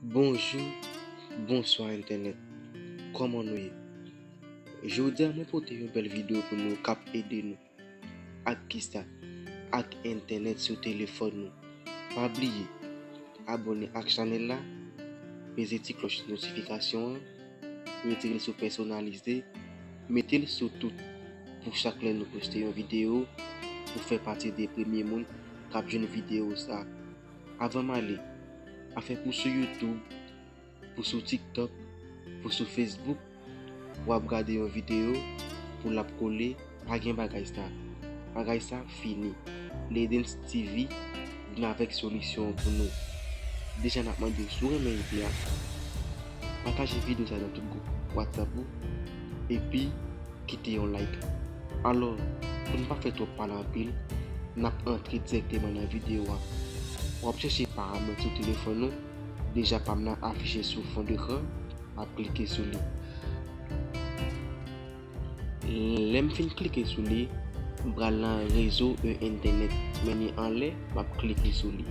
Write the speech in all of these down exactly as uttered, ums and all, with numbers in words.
Bonjou, bonswa entènèt. Kòman nou ye? Jodi a mwen pote yon bèl videyo pou nou k ap ede nou. Ak kisa? Ak entènèt sou telefòn nou. Pa bliye abòne ak chanèl la, peze ti klòch notifikasyon an, retire l sou pèsonalize, mete l sou tout. Pou chak lè nou poste yon videyo, ou fè pati de premye moun k ap jwenn videyo sa. Avan m ale, afè pou sou YouTube, pou sou TikTok, pou sou Facebook, w ap gade yon videyo, pou l ap kole, pa gen bagay sa. Bagay sa fini. Ledens T V vin avèk solisyon an pou nou. Deja n ap mande w, si w renmen ide a, pataje videyo sa nan tout gwoup WhatsApp ou, epi kite yon like. Alò, pou n pa fè twòp pale anpil, n ap antre dirèkteman nan videyo a. W ap chèche paramèt sou telefòn ou, deja pa m nan afiche sou fon dekran, m ap klike sou li. Lè m fin klike sou li, m pral nan rezo e entènèt, men li anlè, m ap klike sou li.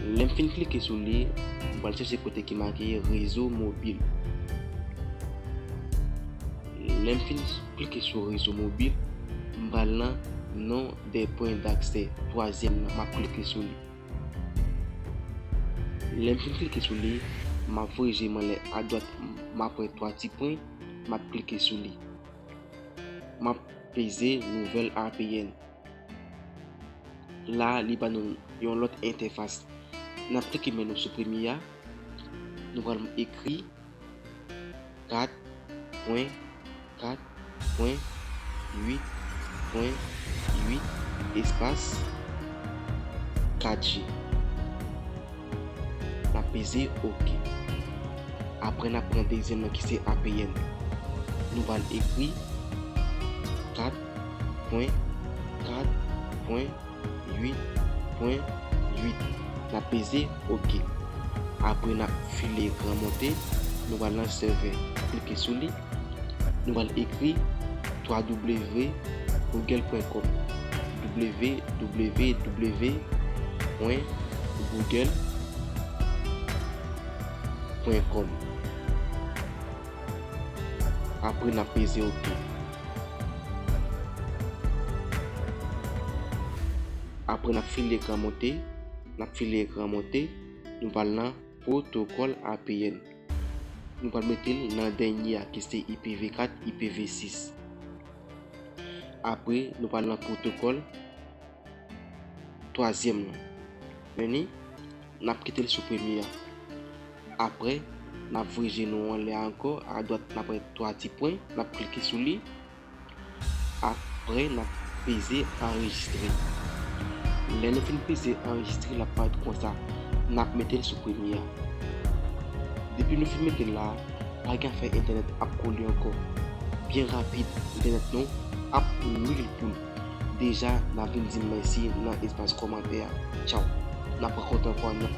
Lè m fin klike sou li, m pral chèche kote ki make rezo mobil. Lè m fin klike sou rezo mobil, m pral nan non de pwen daksè, twazyèm nan, m ap klike sou li. Lè m fin klike sou li, m ap voye je m anlè adwat, m ap wè twa ti pwen, m ap klike sou li. M ap peze nouvèl A P N. La, li ba nou yon lòt entèfas. N ap klike men nou sou premye a. Nou pral ekri kat pwen kat pwen uit pwen uit espas kat G. N ap peze oke. Apre, n ap pran dezyèm nan ki se A P N. Nou pral ekri kat pwen kat pwen uit pwen uit. N ap peze oke. Apre, n ap file ekran monte. Nou pral nan sèvè. Klike sou li. Nou pral ekri twa w w w pwen google pwen kòm. W W W pwen google pwen kòm. Apre, n ap peze oke. Apre, n ap file ekran monte. N ap file ekran monte. Nou pral nan pwotokòl A P N. Nou pral mete l nan dènye a ki se I P V kat, I P V sis. Apre, nou pral nan pwotokòl twazyèm nan. Men ni, n ap kite l sou premye a. Apre, n ap voye je nou anlè a ankò, adwat n ap wè twa ti pwen, n ap klike sou li. Apre, n ap peze anrejistre. Lè nou fin peze anrejistre, l ap parèt konsa. N ap mete l sou premye a. Depi nou fin mete l la, pa gen afè entènèt ap kole ankò. Byen rapid, entènèt nou ap mil poul. Deja, n ap vin di m mèsi nan espas kòmantè a. Tchaw. N ap rankontre ankò nan